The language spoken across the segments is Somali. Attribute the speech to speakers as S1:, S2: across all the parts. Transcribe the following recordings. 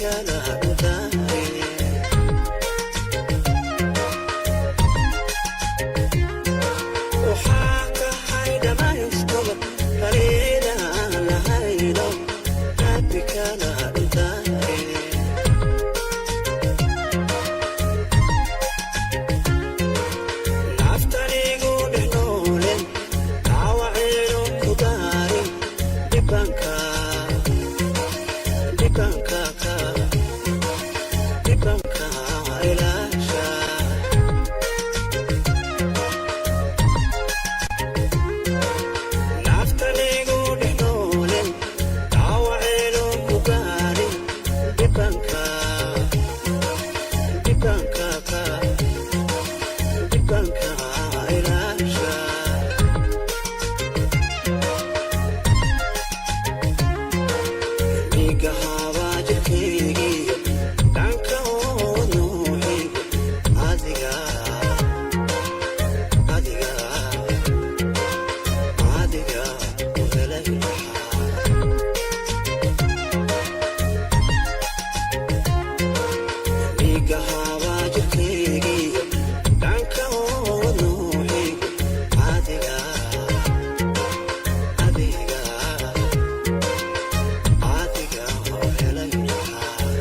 S1: Kala dhuntahay. Waxaa tahay dhamaystaba dhaliila aan lahayno, rabbi kala dhuntahay. Naftanigu dhex noole, dhaawacayno ku gaarin, dhibanka dhibanka ka dhibanka ilaasha. Naftanigu dhex noole, dhaawacayno ku gaarin, dhibanka dhibanka ka dhibanka ilaasha. Dhiigahaaba jirkaygiyo dhanka oo nuuxigo, adiga adiga adiga u helay raxaa. Dhiigahaaba jirkaygiyo dhanka oo nuuxigo, adiga adiga adiga u helay raxaa.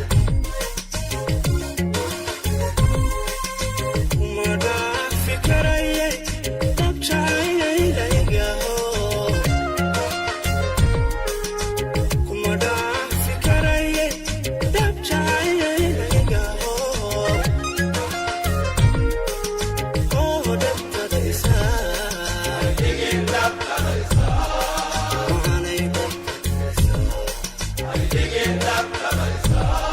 S1: Kuma dhaafi karaye dhab jacaylagaho, kuma dhaafi karaye dhab jacaylagaho, oo dhabtada isaa macanay, dhabtada isaa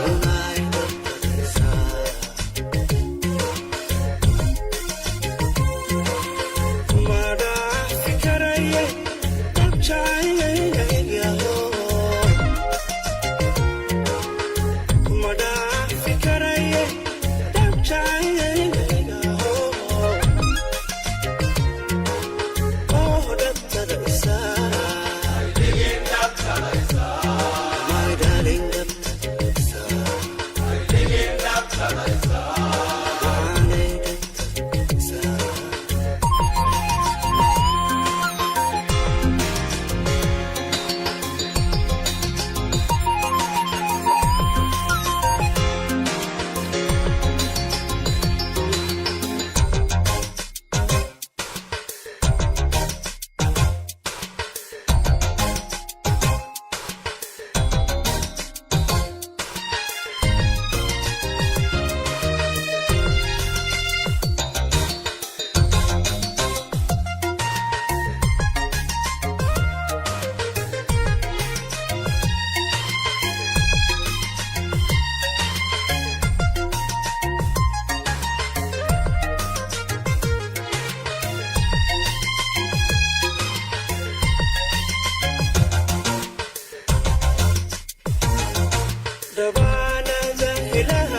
S1: unay, dhabtada isaa. Kuma dhaafi karaye dhab jacaylagaho, kuma dhaafi karaye dhab jacaylagaho, oo dhabtada isaa, my darling, dhabtada isaa macanay, dhabtada isaa. Dhabaanada.